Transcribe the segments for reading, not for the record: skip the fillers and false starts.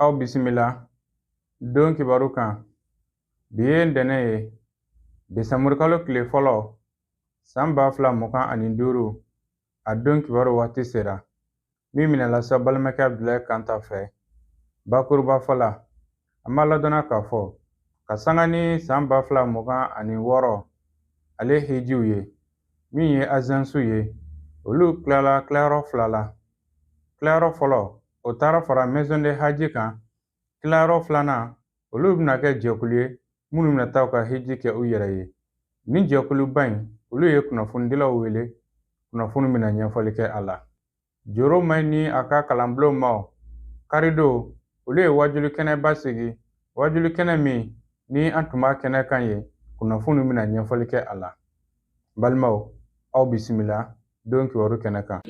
Aw bisimila don kibaru kan. Bi ye ntɛnɛn ye, desanburukalo tile fɔlɔ, san 2025, a don kibaru waati sera. Min bɛna lase balimakɛ Abdulayi Kanta fɛ. Bakuruba fɔ la, an b'a ladɔnniya k'a fɔ ka sanga ni san 2026 ale hijiw ye, min ye azansiw ye, olu tilala tilayɔrɔ fila la. Tilayɔrɔ fɔlɔ, o taara fara Maison de Haji kan. Tilayɔrɔ filanan, olu bɛna kɛ jɛkulu ye minnu bɛna taa u ka hiji kɛ u yɛrɛ ye. Nin jɛkuluba in, olu ye kunnafonidilaw wele, kunnafoni bɛna ɲɛfɔli kɛ a la. Joro Mayi ni a ka kalanbulon maaw, karidon, olu ye wajuli kɛnɛba sigi, wajuli kɛnɛ min ni an tun b'a kɛnɛ kan ye, kunnafoni bɛna ɲɛfɔli kɛ a la. Balimaw, aw bisimila don kibaru kɛnɛ kan.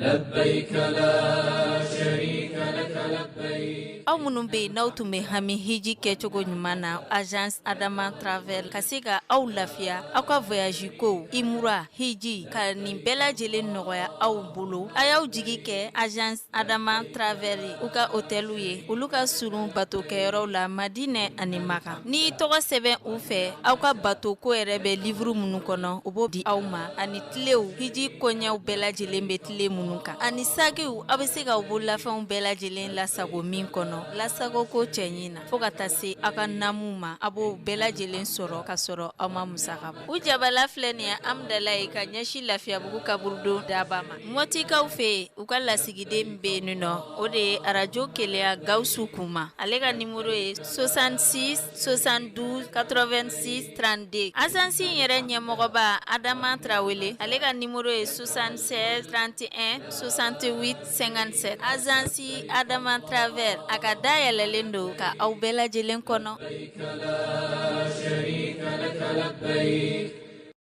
Aw minnu bɛ yen n'aw tun bɛ hami hiji kɛcogo ɲuman na, agence Adama Travel ka se ka aw lafiya aw ka voyage kow, imura, hiji, ka nin bɛɛ lajɛlen nɔgɔya aw bolo. A y'aw jigi kɛ agence Adama Travel ye, u ka hôteliw ye, olu ka surun bato kɛyɔrɔw la Madinɛ ani Maka. N'i y'i tɔgɔ sɛbɛn u fɛ, aw ka bato ko yɛrɛ bɛ livre minnu kɔnɔ, u b'o di aw ma, ani tilew, hiji koɲɛw bɛɛ lajɛlen bɛ tile minnu kan, ani sakiw, aw bɛ se k'aw bololafɛnw bɛɛ lajɛlen lasago min kɔnɔ, lasago ko cɛɲi na, fo ka taa se aw ka namuw ma, a b'o bɛɛ lajɛlen sɔrɔ ka sɔrɔ aw ma musaka bɔ. U jabala filɛ nin ye Amudalayi ka ɲɛsin Lafiyabugu kaburudon daba ma. Mɔtikaw fɛ yen, u ka lasigiden bɛ yen nɔ, o de ye arajo Keleya Gawusu Kuma. Ale ka nimoro ye 66 72 86 32. Agence in yɛrɛ ɲɛmɔgɔba Adama Tarawele, ale ka nimoro ye 76 31 68 57. Agence Adama Travel, a ka dayɛlɛlen don ka aw bɛɛ lajɛlen kɔnɔ.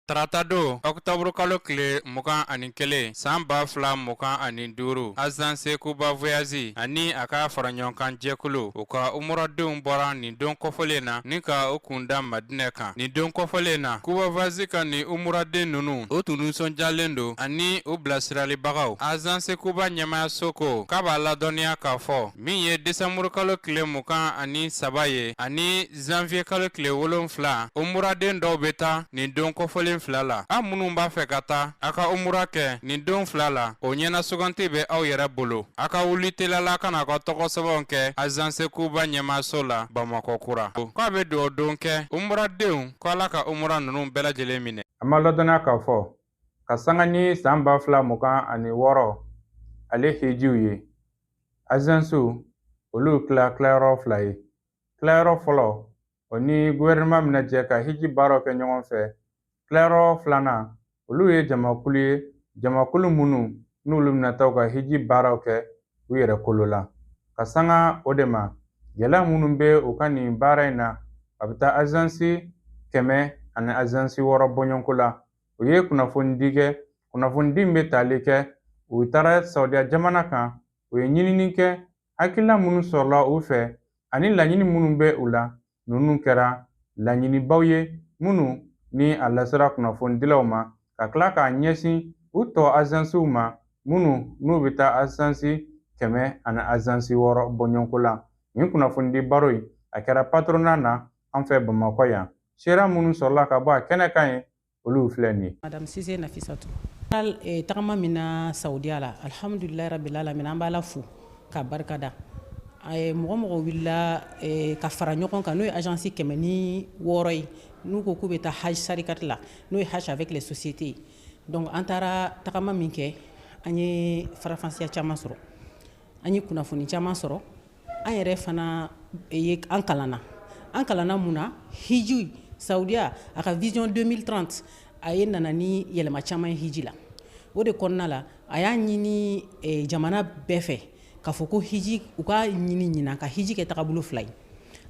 Tarata don, ɔkutɔburukalo tile 21, san 2025, Agence Kuba Voyage ani a ka faraɲɔgɔnkan jɛkulu, u ka umuradenw bɔra nin don kɔfɔlen na ni ka u kun da Madinɛ kan. Nin don kɔfɔlen na, Kuba Voyage ka nin umuraden ninnu, u tun nisɔndiyalen don ani u bilasiralibagaw. Agence Kuba ɲɛmaayaso ko k'a b'a ladɔnniya k'a fɔ min ye desanburukalo tile 23 ye ani zanviye kalo tile 7, umuraden dɔw bɛ taa nin don kɔfɔlen fila la. Aw minnu b'a fɛ ka taa a ka umura kɛ nin don fila la, o ɲɛna suganti bɛ aw yɛrɛ bolo. A ka wuli teliyala ka na aw ka tɔgɔsɛbɛnw kɛ Agence Kuba ɲɛmaaso la Bamakɔ kura. K'a bɛ dugawu don kɛ umuradenw ko Ala ka umura ninnu bɛɛ lajɛlen minɛ. An b'a ladɔnniya k'a fɔ ka sanga ni san 2026 ale hijiw ye, agencew olu tila tilayɔrɔ fila ye. Tilayɔrɔ fɔlɔ, o ni gouvernement bɛna jɛ ka hiji baaraw kɛ ɲɔgɔn fɛ. Tilayɔrɔ filanan, olu ye jamakulu ye, jamakulu minnu n'olu bɛna taa u ka hiji baaraw kɛ u yɛrɛ kolo la. Ka sanga o de ma, gɛlɛya minnu bɛ u ka nin baara in na, a bɛ taa agence 100 ani agence 6 bɔɲɔgɔnko la. U ye kunnafonidi kɛ, kunnafonidi min bɛ tali kɛ, u taara Saudiya jamana kan, u ye ɲinini kɛ, hakilina minnu sɔrɔla u fɛ ani laɲini minnu bɛ u la, ninnu kɛra laɲinibaw ye minnu ni a lasera kunnafonidilaw ma, ka tila k'a ɲɛsin u tɔ agencew ma minnu n'u bɛ taa agence 100 ani agence 6 bɔɲɔgɔnko la. Nin kunnafonidi baro in, a kɛra patronat na an fɛ Bamakɔ yan. Seereya minnu sɔrɔla ka bɔ a kɛnɛ kan ye, olu filɛ nin ye. Madame Cissé Nafissatou, tagama min na Saudiya la, alhamdulilayi rabbil alamin, an b'Ala fo ka barika da. Mɔgɔ mɔgɔ wulila ka fara ɲɔgɔn kan, n'o ye agence 106 ye, n'u ko k'u bɛ taa hajj sarikati la, n'o ye hajj avec les sociétés. Donc an taara tagama min kɛ, an ye farafansiya caman sɔrɔ, an ye kunnafoni caman sɔrɔ, an yɛrɛ fana ye an kalanna. An kalanna mun na? Hiji Saudiya a ka vision 2030, a ye nana ni yɛlɛma caman ye hiji la. O de kɔnɔna la, a y'a ɲini jamana bɛɛ fɛ k'a fɔ ko hiji, u ka ɲini ɲinan ka hiji kɛ tagabolo fila ye.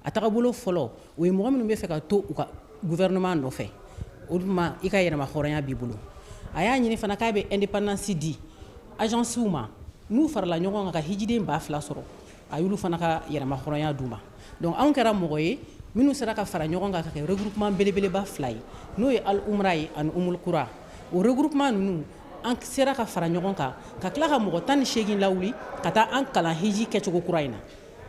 A tagabolo fɔlɔ, o ye mɔgɔ minnu bɛ fɛ ka to u ka gouvernement nɔfɛ, o tuma i ka yɛrɛma hɔrɔnya b'i bolo. A y'a ɲini fana k'a bɛ indépendance di agencew ma, n'u farala ɲɔgɔn kan ka hijiden 2000 sɔrɔ, a y'olu fana ka yɛrɛma hɔrɔnya d'u ma. Donc anw kɛra mɔgɔ ye minnu sera ka fara ɲɔgɔn kan ka kɛ regroupement belebeleba fila ye, n'o ye Al Umra ye ani Umul Kura. O regroupement ninnu, an sera ka fara ɲɔgɔn kan ka tila ka mɔgɔ 18 lawuli ka taa an kalan hiji kɛcogo kura in na.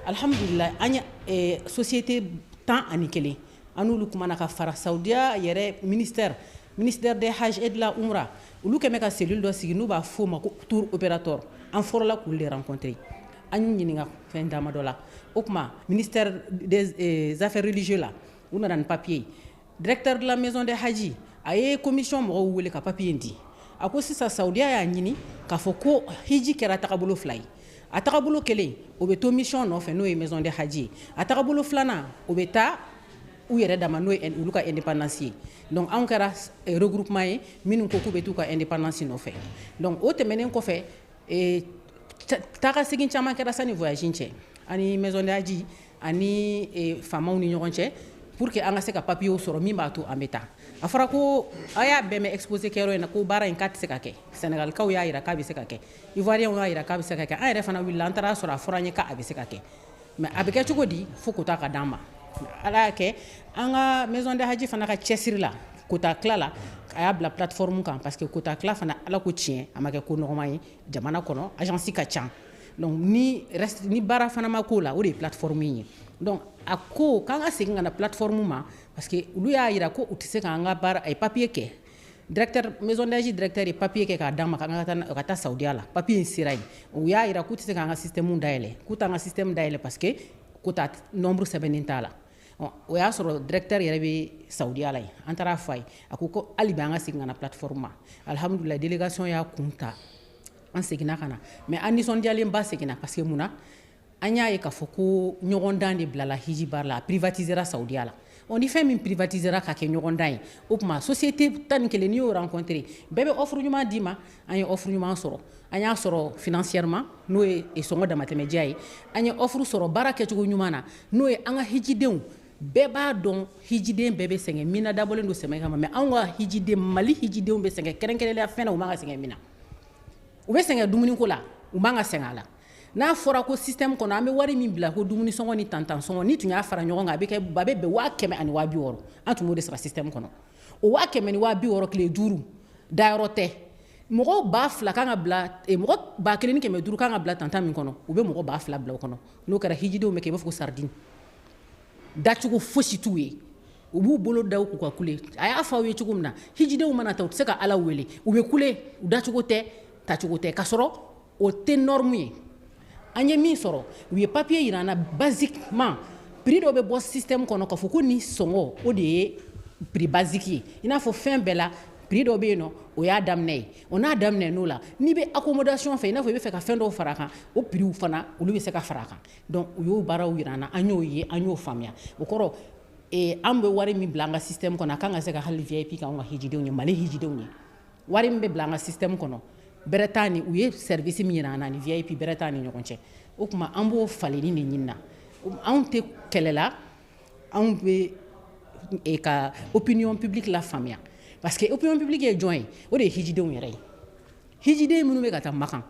Alhamdulillah, an ye société 11, an n'olu kumana ka fara Saudiya yɛrɛ ministère des Hajj et de la Umra. Olu kɛmɛ ka cellule dɔ sigi n'u b'a f'o ma ko tour opérateur. An fɔlɔla k'olu de rencontrer, an y'u ɲininka fɛn damadɔ la. O tuma ministère des Affaires religieuses la, u nana ni papier ye. Directeur de la maison des Hajj, a ye commission mɔgɔw wele ka papier in di. A ko sisan Saudiya y'a ɲini k'a fɔ ko hiji kɛra tagabolo fila ye. A tagabolo kelen, o bɛ to mission nɔfɛ, n'o ye maison des Hajj ye. A tagabolo filanan, o bɛ taa u yɛrɛ dama, n'o ye olu ka indépendance ye. Donc anw kɛra regroupement ye minnu ko k'u bɛ t'u ka indépendance nɔfɛ. Donc o tɛmɛnen kɔfɛ, taga segin caman kɛra sani voyage in cɛ, ani maison de Hajj ani faamaw ni ɲɔgɔn cɛ, pour que an ka se ka papier sɔrɔ min b'a to an bɛ taa. A fɔra ko a y'a bɛɛ mɛn exposé kɛyɔrɔ in na ko baara in k'a tɛ se ka kɛ. Sénégalikaw y'a jira k'a bɛ se ka kɛ, Ivoiriens y'a jira k'a bɛ se ka kɛ. An yɛrɛ fana wulila, an taara sɔrɔ a fɔra an ye k'a bɛ se ka kɛ, mais a bɛ kɛ cogo di fo quota ka d'an ma? Ala y'a kɛ, an ka maison de Hajj fana ka cɛsiri la, quota tila la, a y'a bila plateforme kan, parce que quota tila fana, Ala ko tiɲɛ, a ma kɛ ko nɔgɔman ye jamana kɔnɔ, agence ka ca. Donc ni reste ni baara fana ma k'o la, o de ye plateforme in ye. Donc a ko k'an ka segin ka na plateforme ma, parce que olu y'a jira ko u tɛ se k'an ka baara, a ye papier kɛ. Directeur maison de Hajj, directeur ye papier kɛ k'a d'an ma k'an ka taa Saudiya la. Papier in sera yen, u y'a jira k'u tɛ se k'an ka système dayɛlɛ, k'u t'an ka système dayɛlɛ parce que quota nombre sɛbɛnnen t'a la. O y'a sɔrɔ directeur yɛrɛ bɛ Saudiya la yen. An taara f'a ye, a ko ko hali bi an ka segin ka na plateforme ma. Alhamdulilah, délégation y'a kun ta, an seginna ka na, mais an nisɔndiyalenba seginna, parce que mun na? An y'a ye k'a fɔ ko ɲɔgɔndan de bilala hiji baara la, a privatisera Saudiya la. Ɔ ni fɛn min privatisera ka kɛ ɲɔgɔndan ye, o tuma société 11, n'i y'o rencontré, bɛɛ bɛ offre ɲuman d'i ma. An ye offre ɲuman sɔrɔ, an y'a sɔrɔ financièrement, n'o ye sɔngɔ damatɛmɛdiya ye. An ye offre sɔrɔ baara kɛcogo ɲuman na, n'o ye an ka hijidenw. Bɛɛ b'a dɔn, hijiden bɛɛ bɛ sɛgɛn min na, dabɔlen don sɛmɛ kama, mais anw ka hijiden, Mali hijidenw bɛ sɛgɛn kɛrɛnkɛrɛnnenya fɛn na. U man ka sɛgɛn min na, u bɛ sɛgɛn dumuniko la, u man ka sɛgɛn a la. N'a fɔra ko système kɔnɔ, an bɛ wari min bila ko dumuni sɔngɔ ni tantan sɔngɔ, ni tun y'a fara ɲɔgɔn kan, a bɛ kɛ, a bɛ bɛn 160 000. An tun b'o de sara système kɔnɔ. O 160 000, tile 5, dayɔrɔ tɛ. Mɔgɔw 2000 kan ka bila, mɔgɔ 1500 kan ka bila tantan min kɔnɔ, u bɛ mɔgɔ 2000 bila o kɔnɔ. N'o kɛra, hijidenw bɛ kɛ i b'a fɔ ko sardine, dacogo fosi t'u ye. U b'u bolo da k'u ka kule. A y'a fɔ aw ye cogo min na, hijidenw mana ta, u tɛ se ka Ala wele, u bɛ kule, u dacogo tɛ, tacogo tɛ, k'a sɔrɔ o tɛ norme ye. An ye min sɔrɔ, u ye papier yira an na. Basiquement, prix dɔ bɛ bɔ système kɔnɔ k'a fɔ ko nin sɔngɔ, o de ye prix basique ye. I n'a fɔ fɛn bɛɛ la, prix dɔ bɛ yen nɔ, o y'a daminɛ ye. O n'a daminɛ n'o la, n'i bɛ accommodation fɛ, i n'a fɔ i bɛ fɛ ka fɛn dɔw fara a kan, o prix fana, olu bɛ se ka fara a kan. Donc u y'o baaraw yira an na, an y'o ye, an y'o faamuya. O kɔrɔ, an bɛ wari min bila an ka système kɔnɔ, a kan ka se ka hali VIP k'anw ka hijidenw ye, Mali hijidenw ye. Wari min bɛ bila an ka système kɔnɔ, bɛrɛ t'a ni u ye service min yira an na, ni VIP bɛrɛ t'a ni ɲɔgɔn cɛ. O tuma an b'o falenni de ɲini na. Anw tɛ kɛlɛ la, anw bɛ ka opinion publique la faamuya, parce que opinion publique ye jɔn ye? O de ye hijidenw yɛrɛ ye. Hijiden minnu bɛ ka taa Makan,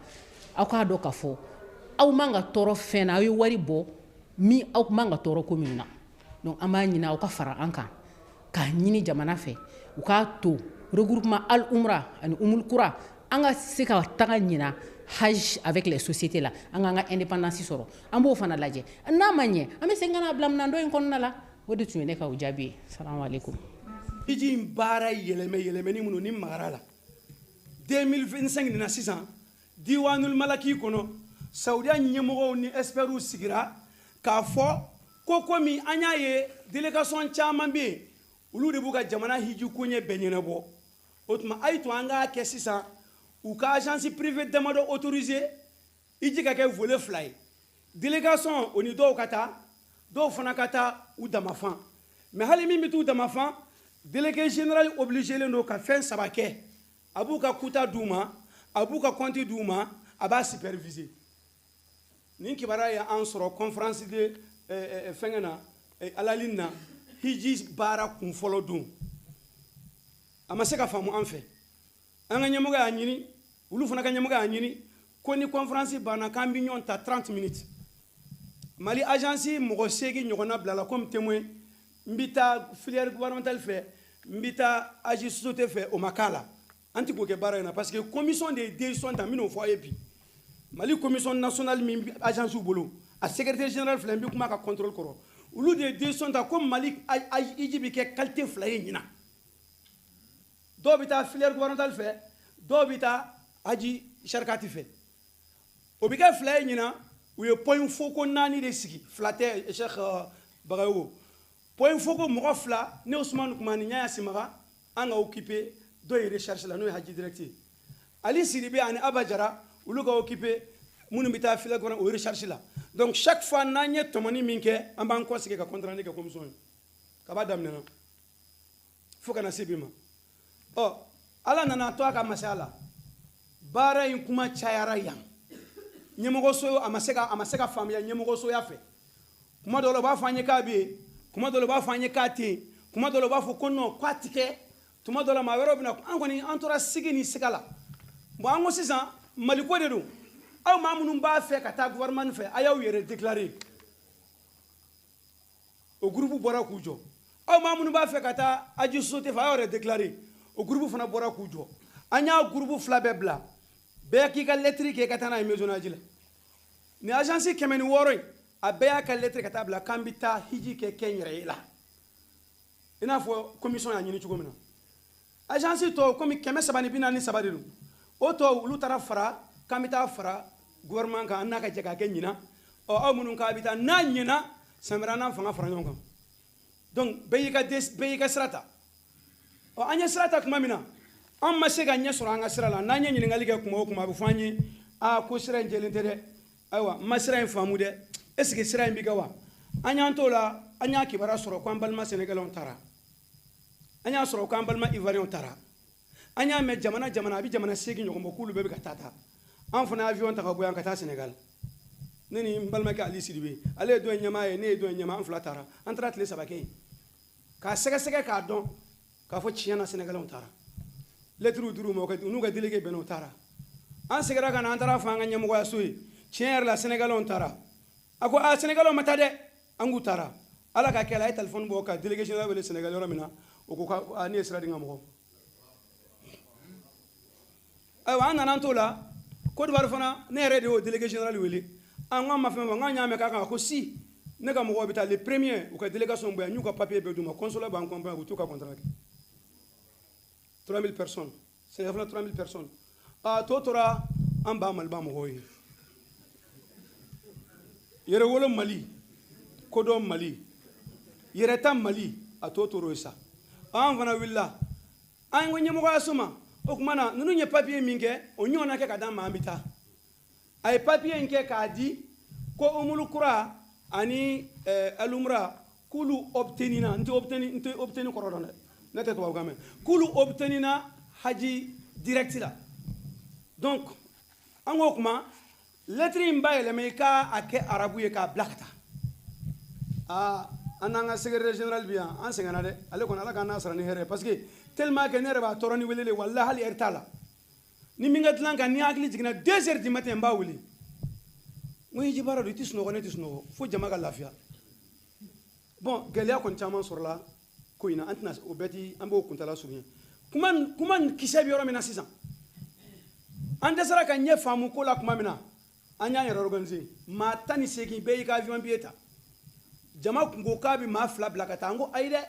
aw k'a dɔn k'a fɔ aw man ka tɔɔrɔ fɛn na. Aw ye wari bɔ min, aw man ka tɔɔrɔ ko min na. Donc an b'a ɲini aw ka fara an kan k'a ɲini jamana fɛ, u k'a to regroupement Al Umra ani Umul Kura, an ka se ka taga ɲina hajj avec les sociétés la, an k'an ka indépendance sɔrɔ. An b'o fana lajɛ. N'a ma ɲɛ, an bɛ segin ka na bila minɛn dɔ in kɔnɔna la. O de tun ye ne ka o jaabi ye. Salamu aleykum. Hiji in baara yɛlɛmɛ yɛlɛmɛni minnu ni magara la 2025 nin na sisan, Diwanul Malaki kɔnɔ, Saudiya ɲɛmɔgɔw ni experts sigira k'a fɔ ko komi an y'a ye délégation caman bɛ yen, olu de b'u ka jamana hiji koɲɛ bɛɛ ɲɛnabɔ, o tuma a ye to an k'a kɛ sisan, u ka agence privée damadɔ autorisé, hiji ka kɛ volet fila ye: délégation o ni dɔw ka taa, dɔw fana ka taa u damafan. Mais hali min bɛ t'u damafan, délégué général obligé len don ka fɛn saba kɛ: a b'u ka kuta d'u ma, a b'u ka compte d'u ma, a b'a superviser. Nin kibaruya ye an sɔrɔ conférence de fɛngɛ na Alalin na, hiji baara kun fɔlɔ don. A ma se ka faamu an fɛ. An ka ɲɛmɔgɔ y'a ɲini, olu fana ka ɲɛmɔgɔ y'a ɲini ko ni conférence banna, k'an bɛ ɲɔgɔn ta 30 minutes. Mali agence mɔgɔ 8 ɲɔgɔnna bilala comme témoin. N bɛ taa filière gouvernementale fɛ, n bɛ taa AG société fɛ, o ma k'a la. An tɛ k'o kɛ baara in na, parce que commission de ye décision ta. N bɛn'o fɔ aw ye bi. Mali commission nationale min agence bolo, a ye décision ta. A secrétaire général filɛ, n bɛ kuma a ka contrôle kɔrɔ. Olu de ye décision ta ko Mali hiji bɛ kɛ qualité 2 ye ɲinan. Dɔw bɛ taa filière gouvernementale fɛ, dɔw bɛ taa haji sarikati fɛ. O bɛ kɛ 2 ye ɲinan. U ye point focaux 4 de sigi, 2 tɛ, Cheikh Bagayogo. Point focaux mɔgɔ 2, ne Ousmane Kumani Ɲaya Simaga, an ka occupé dɔ ye recherche la, n'o ye haji direct ye. Ali Sidibe ani Aba Jara, olu ka occupé minnu bɛ taa filière gouvernementale, o recherche la. Donc chaque fois n'an ye tɔmɔni min kɛ, an b'an kɔ sigi ka compte rendu kɛ commission ye. Kaba daminɛna fo ka na se bi ma. Ɔ, Ala nana to a ka masaya la, baara in kuma cayara yan. Ɲɛmɔgɔso a ma se ka faamuya ɲɛmɔgɔsoya fɛ. Kuma dɔw la, u b'a fɔ an ye k'a bɛ yen, kuma dɔw la, u b'a fɔ an ye k'a tɛ yen, kuma dɔw la, u b'a fɔ ko non, k'a ti kɛ, tuma dɔw la, maa wɛrɛw bɛ na. An kɔni, an tora sigi ni siga la. Bon, an ko sisan Maliko de don. Aw maa minnu b'a fɛ ka taa gouvernement fɛ, a y'aw yɛrɛ déclarer. O groupe bɔra k'u jɔ. Aw maa minnu b'a fɛ ka taa aji société fɛ, a y'aw yɛrɛ déclarer. O groupe fana bɔra k'u jɔ. An y'a groupe 2 bɛɛ bila, bɛɛ k'i ka lettre kɛ ka taa n'a ye maison haji la. Ni agence 106 in, a bɛɛ y'a ka lettre ka taa bila k'an bɛ taa hiji kɛ kɛnyɛrɛye la, i n'a fɔ commission y'a ɲini cogo min na. Agence tɔw, komi 343 de don, o tɔw, olu taara fara k'an bɛ taa fara gouvernement kan, an n'a ka jɛ k'a kɛ ɲinan. Ɔ, aw minnu k'a bɛ taa, n'a ɲɛna, san wɛrɛ an n'an fanga fara ɲɔgɔn kan. Donc bɛɛ y'i ka sira ta. Ɔ, an ye sira ta tuma min na, an ma se ka ɲɛ sɔrɔ an ka sira la. N'an ye ɲininkali kɛ kuma o kuma, a bɛ fɔ an ye: aa, ko sira in jɛlen tɛ dɛ. Ayiwa, n ma sira in faamu dɛ. Est ce que sira in bɛ kɛ wa? An y'an t'o la, an y'a kibaruya sɔrɔ ko an balima Sɛnɛgalɛw taara, an y'a sɔrɔ k'an balima Ivoiriyɛnw taara, an y'a mɛn jamana jamana, a bɛ jamana 8 ɲɔgɔn bɔ, k'olu bɛɛ bɛ ka taa. An fana ye avion ta ka bɔ yan ka taa Sénégal. Ne ni n balimakɛ Ali Sidibe, ale ye dɔ in ɲɛmaa ye, ne ye dɔ in ɲɛmaa, an fila taara. An taara tile 3 kɛ yen k'a sɛgɛsɛgɛ, k'a dɔn k'a fɔ tiɲɛ na Sénégalais taara. Lettre dir'u ma, u n'u ka délégué bɛnna, u taara. An seginna ka na, an taara fɔ an ka ɲɛmɔgɔyaso ye: tiɲɛ yɛrɛ la, Sénégalais taara. A ko: aa, Sénégalais ma taa dɛ. An k'u taara. Ala ka kɛ la, a ye téléphone bɔ ka délégué général wele Sénégal yɔrɔ min na, o ko ko ne ye sira di n ka mɔgɔw. Ayiwa, an nana an t'o la. Côte d'Ivoire fana, ne yɛrɛ de y'o délégué général wele. An ko an ma fɛn fɔ, n k'an y'a mɛn k'a kan ko si ne ka mɔgɔw bɛ taa le premier, u ka délégation bɔ yan, n y'u ka papier bɛɛ d'u ma, consulat b'an accompagner, u t'u ka contrat kɛ. 3000 personnes, Sénégal fana 3000 personnes. A tɔ tora an ba Maliba mɔgɔw ye. Yɛrɛwolo Mali, kodɔn Mali, yɛrɛta Mali, a tɔ tora o ye sa. An fana wulila, an ko ɲɛmɔgɔyaso ma: o tuma na, ninnu ye papier min kɛ, o ɲɔgɔnna kɛ ka d'an ma, an bɛ taa. A ye papier in kɛ k'a di ko Umulu kura ani Alumura, k'olu obtenu na. N tɛ obtenu, n tɛ obtenu kɔrɔ dɔn dɛ, ne tɛ tubabukan mɛn. K'olu obtenu na haji direct la. Donc an k'o kuma, lettre in bayɛlɛma, i k'a kɛ arabu ye k'a bila ka taa. Aa, an n'an ka secrétaire général bi yan, an sɛgɛnna dɛ. Ale kɔni, Ala k'an n'a sara ni hɛrɛ ye, parce que tellement que ne yɛrɛ b'a tɔɔrɔ ni weleli, walahi, hali heure t'a la. Ni min ka dilan kan, ni hakili jiginna, 2 heures du matin, n b'a wele, n ko hiji baara don, i tɛ sunɔgɔ, ne tɛ sunɔgɔ fo jama ka lafiya. Bon, gɛlɛya kɔni caman sɔrɔla ko in na, an tɛna o bɛɛ ti, an b'o kuntala surunya. Kuma kisɛ bɛ yɔrɔ min na sisan, an dɛsɛra ka ɲɛ faamu ko la tuma min na, an y'an yɛrɛ organiser. Maa 18 bɛɛ y'i ka avion billet ta. Jama kun ko k'a bɛ maa 2 bila ka taa. An ko ayi dɛ,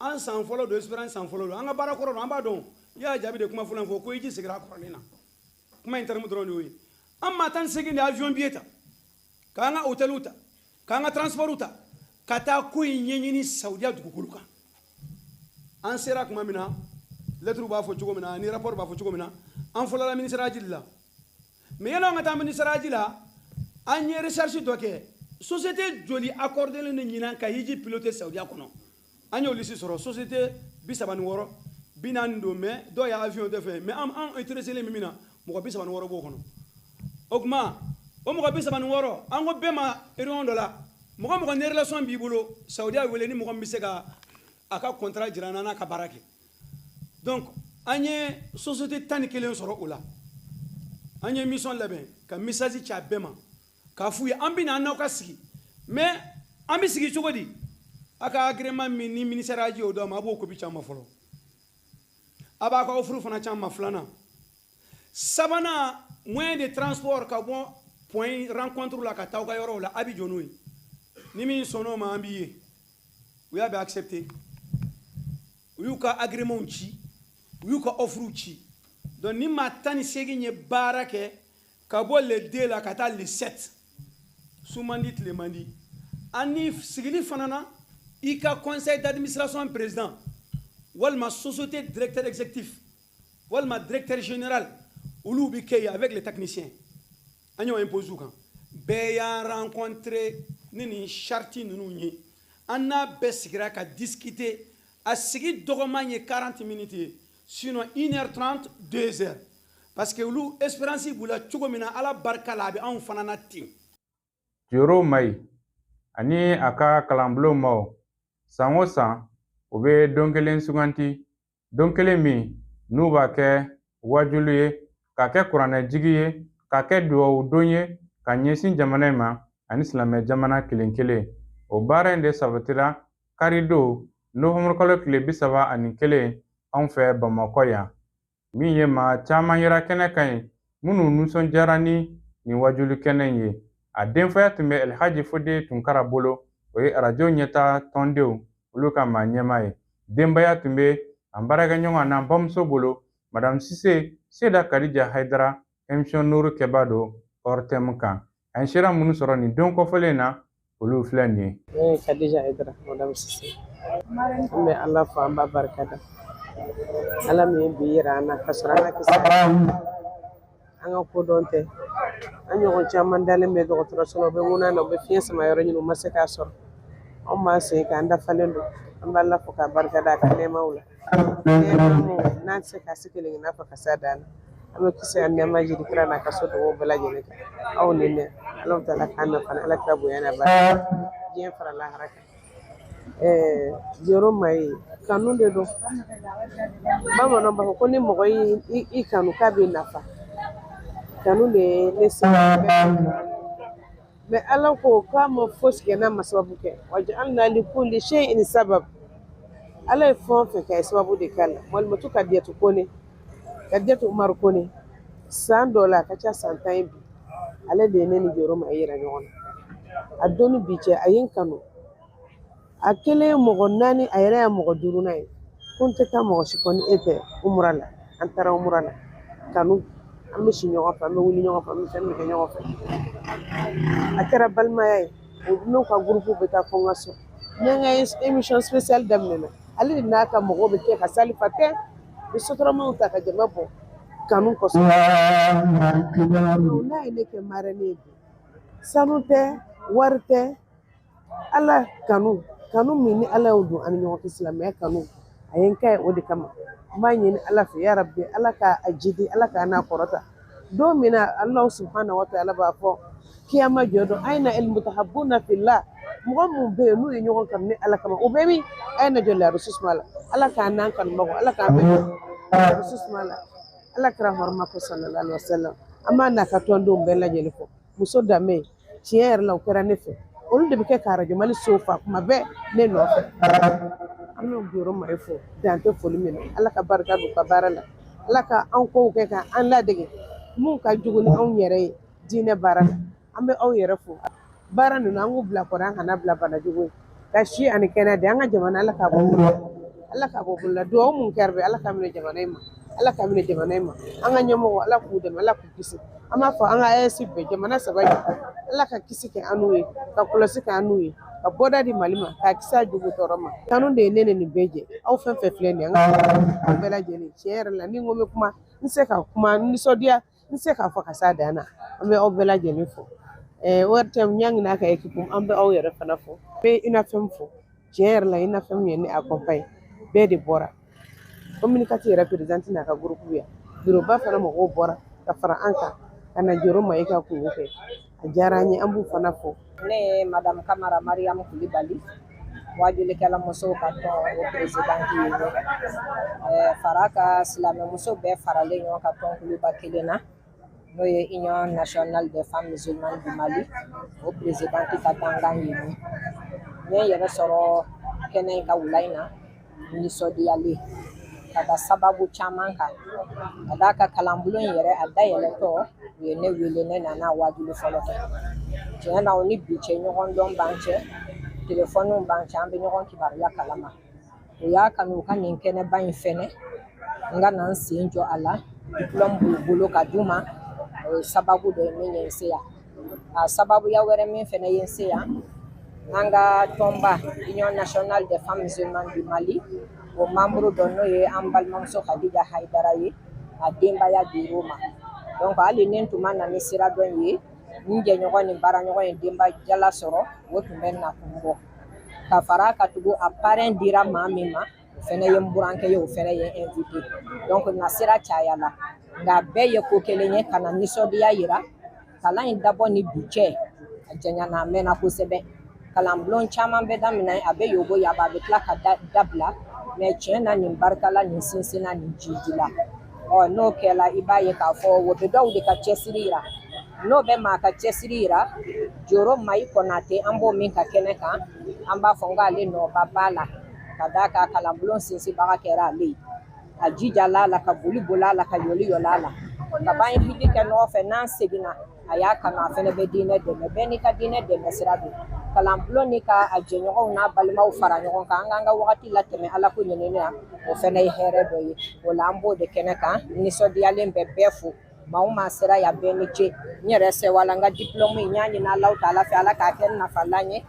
an san fɔlɔ don, expérience san fɔlɔ don, an ka baara kɔrɔ don, an b'a dɔn. I y'a jaabi de kuma fɔlɔ in fɔ ko i ji sigira a kɔrɔlen na. Kuma in terme dɔrɔn de y'o ye. An maa 18 de avion billet ta, k'an ka hôteliw ta, k'an ka transportw ta, ka taa ko in ɲɛɲini Saudiya dugukolo kan. An sera tuma min na, lettre b'a fɔ cogo min na ani rapport b'a fɔ cogo min na, an fɔlɔla ministère haji la. Mais yanni an ka taa ministère haji la, an ye recherche dɔ kɛ: société joli accordé len ɲinan ka hiji piloter Saudiya kɔnɔ? An y'o liste sɔrɔ, société 36, 40 don, mais dɔw ye avion tɛ fɛ. Mais an intéressé min na, mɔgɔ 36 b'o kɔnɔ. O tuma, o mɔgɔ 36, an ko bɛɛ ma réunion dɔ la: mɔgɔ mɔgɔ ni relation b'i bolo Saudiya, wele ni mɔgɔ min bɛ se ka a ka contrat jira an na, n'a ka baara kɛ. Donc an ye société 11 sɔrɔ o la. An ye mission labɛn ka message ci a bɛɛ ma k'a f'u ye: an bɛ na, an n'aw ka sigi, mais an bɛ sigi cogo di? A ka agrément min ni ministère haji y'o d'aw ma, a b'o copie ci an ma fɔlɔ. A b'a ka offre fana ci an ma filanan. Sabanan, moyen de transport ka bɔ Point rencontre la ka taa aw ka yɔrɔw la, a bɛ jɔ n'o ye. Ni min sɔnn'o ma, an b'i ye. U y'a bɛɛ accepté, u y'u ka agrément ci, u y'u ka offre ci. Donc ni maa 18 ye baara kɛ ka bɔ le 2 la ka taa le 7, su man di, tile man di. Ani sigili fana na, i ka conseil d'administration président walima société directeur exécutif walima directeur général, olu bɛ kɛ yen avec les techniciens. An y'o impose u kan. Bɛɛ y'an rencontré ni nin charte ninnu ye. An n'a bɛɛ sigira ka discuter. A sigi dɔgɔman ye 40 minutes ye, sinon 1 heure 30, 2 heures, parce que olu espérance b'u la cogo min na, Ala barika la, a bɛ anw fana na ten. Joro Mayi ani a ka kalanbulon maaw, san o san u bɛ don kelen suganti, don kelen min n'u b'a kɛ wajulu ye, k'a kɛ kuranɛjigi ye, k'a kɛ duwawu don ye ka ɲɛsin jamana in ma ani silamɛ jamana kelen kelen. O baara in de sabatira karidon nowanburukalo tile 31 anw fɛ Bamakɔ yan. Min ye maa caman yera kɛnɛ kan ye minnu nisɔndiyara ni nin wajuli kɛnɛ in ye. A denfaya tun bɛ Alhaji Fode Tunkara bolo, o ye arajo ɲɛta tɔndenw olu ka maa ɲɛmaa ye. Denbaya tun bɛ an baarakɛɲɔgɔn n'an bamuso bolo, Madame Sise Seda Kadija Hayidara, émission Nuru kɛbaa don ORTM kan. An ye sera minnu sɔrɔ nin don kɔfɔlen in na, olu filɛ nin ye. Ne ye Kadija Hayidara, Madame Sise. An bɛ Ala fo, an b'a barika da. Ala min ye bi yira an na ka sɔrɔ an ka kisi an ka kodɔn tɛ. An ɲɔgɔn caman dalen bɛ dɔgɔtɔrɔso la, u bɛ ŋuna na, u bɛ fiɲɛ sama yɔrɔ ɲini, u ma se k'a sɔrɔ. Anw b'an sen kan, an dafalen don. An bɛ Ala fo k'a barika da a ka nɛɛmaw la. Nɛɛma mun n'an tɛ se k'a se kelen n'a fɔ ka s'a dan na. An bɛ kisi ani nɛɛma jigi kira n'a ka so dɔgɔw bɛɛ lajɛlen kan. Aw ni ne, Ala taala k'an nafa ni Ala kira bonya n'a barika. Diɲɛ fara lahara kan. Joro Mayi kanu de don. Bamananw b'a fɔ ko ni mɔgɔ y'i kanu k'a b'i nafa. Kanu de ye ne se. Mais Ala ko k'a ma fosi kɛ n'a ma sababu kɛ. Waja'alna li kulli shay'in sabab. Ala ye fɛn o fɛn kɛ, a ye sababu de k'a la. Malimatu Kadiyatu Kone, Kadiyatu Umaru Kone, san dɔ la, a ka ca san 10 ye bi, ale de ye ne ni Joro Mayi yira ɲɔgɔn na. A don ni bi cɛ, a ye n kanu. A kelen ye mɔgɔ naani, a yɛrɛ ye mɔgɔ duurunan ye. Ko n tɛ taa mɔgɔ si kɔ ni e tɛ umura la. An taara umura la. Kanu, an bɛ si ɲɔgɔn fɛ, an bɛ wuli ɲɔgɔn fɛ, an bɛ fɛn bɛɛ kɛ ɲɔgɔn fɛ. A kɛra balimaya ye. O n'u ka groupe bɛ taa fo n ka so. Ni an ka émission spéciale daminɛna, ale de n'a ka mɔgɔw bɛ kɛ ka sali fa tɛ, u bɛ sotaramaw ta ka jama bɔ kanu kosɔn. N'a ye ne kɛ marraine ye bi, sanu tɛ, wari tɛ, Ala kanu, kanu min ni Ala y'o don an ni ɲɔgɔn cɛ, silamɛya kanu, a ye n kɛ o de kama. N b'a ɲini Ala fɛ, ya Rabbi, Ala ka a jidi, Ala k'a n'a kɔrɔta. Don min na Ala subhanahu wa ta'ala b'a fɔ kiyama jɔ don, ayna al mutahabbuna fillah, mɔgɔ mun bɛ yen n'u ye ɲɔgɔn kanu ni Ala kama, o bɛ min? A ye na jɔ larusu suma la. Ala k'an n'an kanubagaw, Ala k'an bɛɛ jɔ larusu suma la. Ala kira hɔrɔma ko sallallahu alaihi wasallam. An b'a n'a ka tɔndenw bɛɛ lajɛlen fo. Muso danbe, tiɲɛ yɛrɛ la, o kɛra ne fɛ. Olu de bɛ kɛ ka arajo Mali so fa kuma bɛɛ ne nɔfɛ. An bɛ Joro Mayi fo, dan tɛ foli min na. Ala ka barika don u ka baara la. Ala ka an kow kɛ ka an ladege mun ka jugu ni anw yɛrɛ ye diinɛ baara la. An bɛ aw yɛrɛ fo. Baara ninnu, an k'u bila kɔrɔ, an kana bila bana jugu ye. Ka si ani kɛnɛya di an ka jamana, Ala k'a bɔ bolo la. Ala k'a bɔ bolo la. Duwawu mun kɛra bi, Ala k'a minɛ jamana in ma. Ala k'a minɛ jamana in ma. An ka ɲɛmɔgɔw, Ala k'u dɛmɛ, Ala k'u kisi. An b'a fɔ an ka AES bɛɛ, jamana saba in, Ala ka kisi kɛ an n'u ye, ka kɔlɔsi kɛ an n'u ye, ka bɔda di Mali ma, k'a kisi a jugu tɔɔrɔ ma. Kanu de ye ne ni nin bɛɛ jɛ. Aw fɛn fɛn filɛ nin ye, an ka aw bɛɛ lajɛlen. Tiɲɛ yɛrɛ la, ni n ko n bɛ kuma, n tɛ se ka kuma nisɔndiya, n tɛ se k'a fɔ ka s'a dan na. An bɛ aw bɛɛ lajɛlen fo. ORTM ɲangi n'a ka équipe, an bɛ aw yɛrɛ fana fo. N bɛ UNAFEM fo. Tiɲɛ yɛrɛ la, UNAFEM ye ne accompagne. Bɛɛ de bɔra. Communicateur yɛrɛ présidente n'a ka groupe yan. Bureau ba fana mɔgɔw bɔra ka fara an kan ka na Joro Mayi ka kungo kɛ. A diyara an ye, an b'u fana fo. Ne ye Madame Kamara Mariam Kulibali, wajulikɛla musow ka tɔn o présidente ye. Fara ka silamɛmuso bɛɛ faralen ɲɔgɔn kan tɔnkuluba kelen na, n'o ye Union nationale des femmes musulmanes du Mali, o présidente ka dankan ye. N ye n yɛrɛ sɔrɔ kɛnɛ in ka wula in na nisɔndiyalen ka da sababu caman kan, ka d'a ka kalanbulon in yɛrɛ a dayɛlɛtɔ. U ye ne wele, ne nana waajuli fɔlɔ kɛ. Tiɲɛ na, o ni bi cɛ, ɲɔgɔn dɔn b'an cɛ, telefɔniw b'an cɛ, an bɛ ɲɔgɔn kibaruya kalama. U y'a kanu u ka nin kɛnɛba in fɛnɛ, n ka na n sen jɔ a la. Diplôme b'u bolo ka d'u ma, o ye sababu dɔ ye min ye n se yan. A sababuya wɛrɛ min fɛnɛ ye n se yan, an ka tɔnba Union nationale des femmes musulmanes du Mali, o membre dɔ, n'o ye an balimamuso Khadija Haidara ye, a denbaya dir'o ma. Donc hali ni n tun ma na ni sira dɔ in ye, n jɛɲɔgɔn ni baaraɲɔgɔn ye denba jala sɔrɔ, o tun bɛ na kun bɔ ka fara a ka tugun. A parrain dira maa min ma, o fɛnɛ ye n burankɛ ye, o fɛnɛ ye invité. Donc nasira cayala, nka bɛɛ ye ko kelen ye, ka na nisɔndiya yira. Kalan in dabɔ ni bi cɛ, a janyana, a mɛnna kosɛbɛ. Kalanbulon caman bɛ daminɛ, a bɛ yobo yaba, a bɛ tila ka dabila. Mais tiɲɛ na, nin barika la, nin sinsinna, nin jiji la. Ɔ n'o kɛla, i b'a ye k'a fɔ o bɛ dɔw de ka cɛsiri yira. N'o bɛ maa ka cɛsiri yira, Joro Mayi Konate, an b'o min ka kɛnɛ kan, an b'a fɔ n k'ale nɔba b'a la, ka d'a kan kalanbulon sinsinbaga kɛra ale ye. A jijala a la, ka boli boli a la, ka yɔli yɔli a la. Kaban ye hiji kɛ ɲɔgɔn fɛ, n'an seginna, a y'a kanu, a fɛnɛ bɛ diinɛ dɛmɛ. Bɛɛ n'i ka diinɛ dɛmɛ sira don. Kalanbulon ni ka a jɛɲɔgɔnw n'a balimaw fara ɲɔgɔn kan, an k'an ka wagati latɛmɛ Ala ko ɲinini na, o fɛnɛ ye hɛrɛ dɔ ye. O la, an b'o de kɛnɛ kan, nisɔndiyalen bɛ bɛɛ fo. Maa o maa sera yan, bɛɛ ni ce. N yɛrɛ sɛwala n ka diplôme in, n y'a ɲini Alahu taala fɛ, Ala k'a kɛ nafalan ye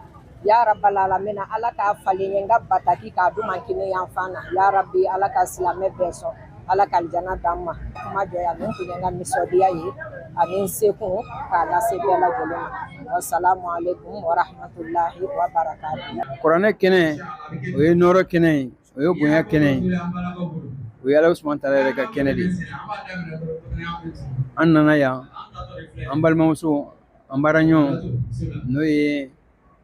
ya rabal alamina. Ala k'a falen ye n ka bataki k'a d'u ma kini yan fan na ya Rabi. Ala ka silamɛ bɛɛ sɔn, Ala ka alijana d'an ma. Kuma jɔ yan, nin tun ye n ka nisɔndiya ye ani n sekun k'a lase bɛɛ lajɛlen ma. Wasalamu alaikum warahmatullahi wabarakatuh. Kuranɛ kɛnɛ, o ye nɔɔrɔ kɛnɛ ye, o ye bonya kɛnɛ ye, o ye Ala subahana taala yɛrɛ ka kɛnɛ de ye. An nana yan, an balimamuso, an baaraɲɔgɔn, n'o ye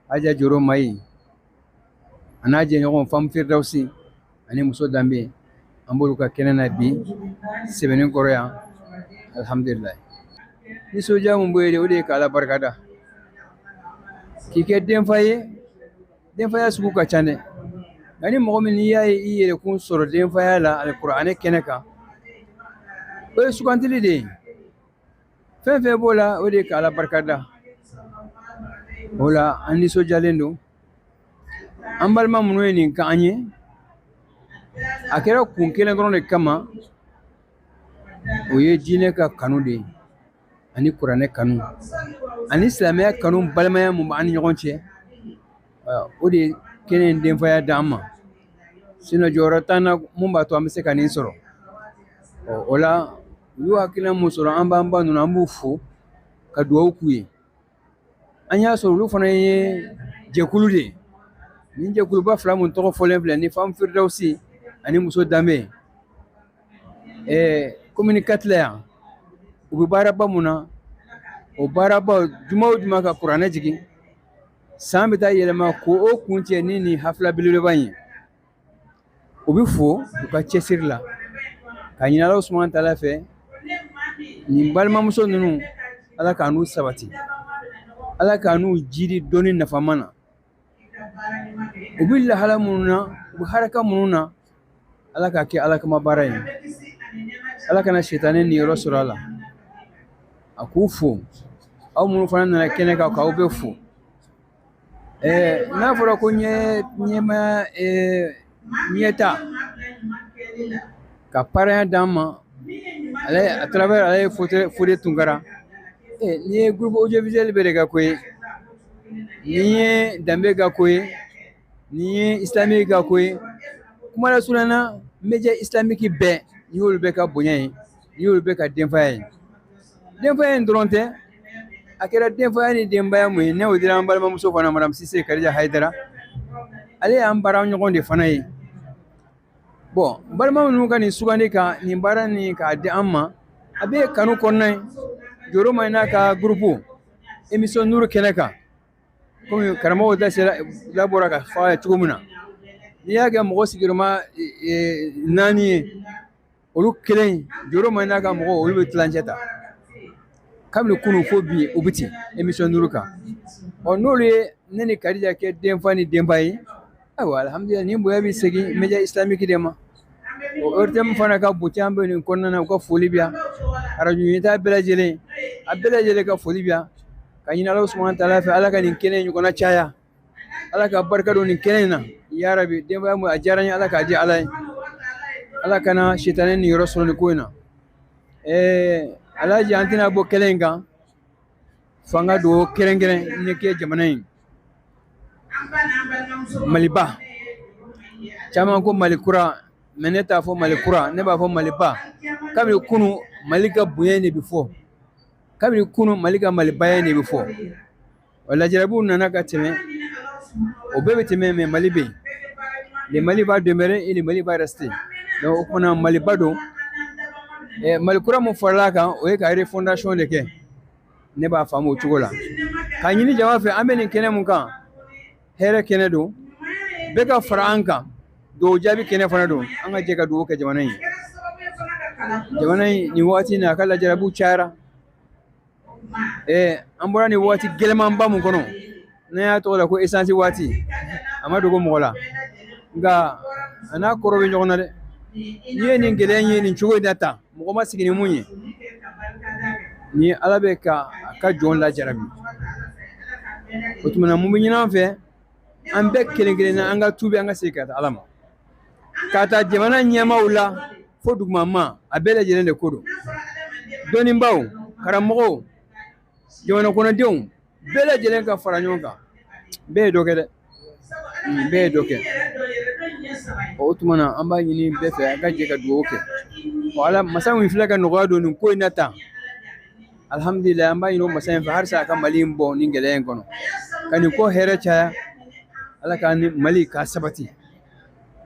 Haja Joro Mayi, a n'a jɛɲɔgɔn Femme Firdawsi ani Muso Danbe, an b'olu ka kɛnɛ na bi Sɛbɛnni kɔrɔ yan. Alhamdulilayi, nisɔndiya mun b'o ye, o de ye k'Ala barikada k'i kɛ denfa ye. Denfaya sugu ka ca dɛ, nka ni mɔgɔ min n'i y'a ye i yɛrɛkun sɔrɔ denfaya la alikuranɛ kɛnɛ kan, o ye sugantili de ye. Fɛn fɛn b'o la, o de ye k'Ala barikada. O la, an nisɔndiyalen don. An balima minnu ye nin k'an ye, a kɛra kun kelen dɔrɔn de kama, o ye diinɛ ka kanu de ye, ani kuranɛ kanu, ani silamɛya kanu, balimaya mun b'an ni ɲɔgɔn cɛ. O de ye kɛnɛ in denfaya d'an ma. Sinon jɔyɔrɔ t'an na mun b'a to an bɛ se ka nin sɔrɔ. O la, u y'u hakilina mun sɔrɔ, an b'an ba ninnu, an b'u fo ka dugawu k'u ye. An y'a sɔrɔ olu fana ye jɛkulu de ye. Nin jɛkuluba fila mun tɔgɔ fɔlen filɛ ni Femme Firdawsi ani Muso Danbe, commune 4 la yan, u bɛ baaraba mun na, o baaraba, juma o juma ka kuranɛ jigin, san bɛ taa yɛlɛma ko o kun cɛ ni nin hafila belebeleba in ye. U bɛ fo u ka cɛsiri la, ka ɲini Ala subahana taala fɛ, nin balimamuso ninnu, Ala k'a n'u sabati, Ala k'a n'u jiri dɔnni nafama na. U bɛ lahala minnu na, u bɛ haraka minnu na, Ala k'a kɛ Ala kama baara ye, Ala kana sitanɛ niyɔrɔ sɔrɔ a la. A k'u fo, aw minnu fana nana kɛnɛ kan, k'aw bɛ fo. N'a fɔra ko ɲɛ ɲɛmaya ɲɛta ka parrain d'an ma, ale à travers ale ye Fode Tunkara. N'i ye groupe audiovisuel bɛɛ de ka ko ye, n'i ye danbe ka ko ye, n'i ye islamique ka ko ye, kuma lasurunya na, média islamique bɛɛ, n'i y'olu bɛɛ ka bonya ye, n'i y'olu bɛɛ ka denfaya ye. Denfaya in dɔrɔn tɛ, a kɛra denfaya ni denbaya mun ye, n'o dira an balimamuso fana, madame Sise Kadija Hayidara, ale y'an baara ɲɔgɔn de fana ye. Bon, balima ninnu ka nin sugandi ka nin baara nin k'a di an ma, a bɛ ye kanu kɔnɔna ye. Joro ma n'a ka groupe émission Nuru kɛnɛ kan, komi karamɔgɔw da sera da bɔra ka fɔ a ye cogo min na, n'i y'a kɛ mɔgɔ sigiyɔrɔma 4 ye, olu kelen, Joro ma n'a ka mɔgɔw, olu bɛ tilancɛ ta. Kabini kunun fo bi, u bɛ ten émission Nuru kan. Ɔ n'olu ye ne ni Kadija kɛ denfa ni denba ye, ayiwa, alhamdulilah, nin bonya bɛ segin média islamique de ma. O ORTM fana ka bonya bɛ nin kɔnɔna na, u ka foli bɛ yan. Arajo ɲɛtaa bɛɛ lajɛlen, a bɛɛ lajɛlen ka foli bɛ yan, ka ɲini Ala subahana taala fɛ, Ala ka nin kɛnɛ ɲɔgɔnna caya, Ala ka barika don nin kɛnɛ in na. Yarabi, denbaya mu a diyara n ye, Ala k'a di Ala ye, Ala kana sitanɛ nin yɔrɔ sɔrɔ nin ko in na. Alhaji, an tɛna bɔ kɛnɛ in kan fo an ka dugawu kɛrɛnkɛrɛn ne kɛ jamana in Maliba. Caman ko Mali kura, mais ne t'a fɔ Mali kura, ne b'a fɔ Maliba. Kabini kunu, Mali ka bonya de bɛ fɔ. Kabini kunu, Mali ka Malibaya de bɛ fɔ. O lajarabiw nana ka tɛmɛ, o bɛɛ bɛ tɛmɛ, mais Mali bɛ yen. Le Mali va demeurer et le Mali va rester. Donc o kumana Maliba don. Mali kura mun farala kan, o ye ka refondation de kɛ. Ne b'a faamu o cogo la. K'a ɲini jama fɛ, an bɛ nin kɛnɛ mun kan, hɛrɛ kɛnɛ don, bɛɛ ka fara an kan. Dugawu jaabi kɛnɛ fana don. An ka jɛ ka dugawu kɛ jamana in, jamana in nin waati in na, a ka lajarabiw cayara. An bɔra nin waati gɛlɛmanba mun kɔnɔ, n'an y'a tɔgɔ la ko essence waati, a ma dogo mɔgɔ la, nka a n'a kɔrɔ bɛ ɲɔgɔn na dɛ. N'i ye nin gɛlɛya in ye nin cogo in na tan, mɔgɔ ma sigi ni mun ye, ni Ala bɛ ka a ka jɔn lajarabi. O tuma na, mun bɛ ɲini an fɛ? An bɛɛ kelen kelen na, an ka tubi, an ka segin ka taa Ala ma, ka taa jamana ɲɛmaaw la fo duguma, a bɛɛ lajɛlen de ko don. Dɔnnibaaw, karamɔgɔw, jamana kɔnɔdenw bɛɛ lajɛlen ka fara ɲɔgɔn kan. Bɛɛ ye dɔ kɛ dɛ, bɛɛ ye dɔ kɛ. O tuma na, an b'a ɲini bɛɛ fɛ, an ka jɛ ka dugawu kɛ. Ala masa min filɛ ka nɔgɔya don nin ko in na tan, alhamdulilayi, an b'a ɲini o masa in fɛ halisa a ka Mali in bɔ nin gɛlɛya in kɔnɔ, ka nin ko hɛrɛ caya. Ala ka ni Mali k'a sabati,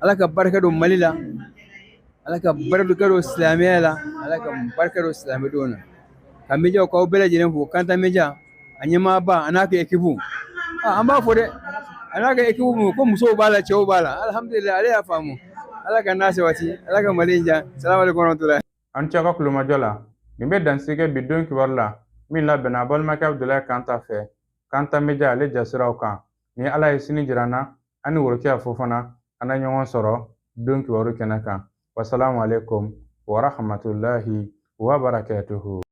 Ala ka barika don Mali la, Ala ka barika don silamɛya la, Ala ka barika don silamɛdenw na. Ka médiaw, k'aw bɛɛ lajɛlen fo. Kanta Média, a ɲɛmaaba a n'a ka équipe, an b'a fɔ dɛ, a n'a ka équipe mun ko musow b'a la, cɛw b'a la. Alhamdulilayi, ale y'a faamu. Ala ka n'a sabati, Ala ka Mali in diya. Salamu aleykum warahmatulahi. An cɛ ka kulomajɔ la, nin bɛ dansigi bi don kibaru la min labɛnna a balimakɛ Abudulayi Kanta fɛ, Kanta Média ale jasiraw kan. Ni Ala ye sini jira an na, an ni Worokiya Fofana an na ɲɔgɔn sɔrɔ don kibaru kɛnɛ kan. Wasalamu aleykum warahmatulahi wabarakatuhu.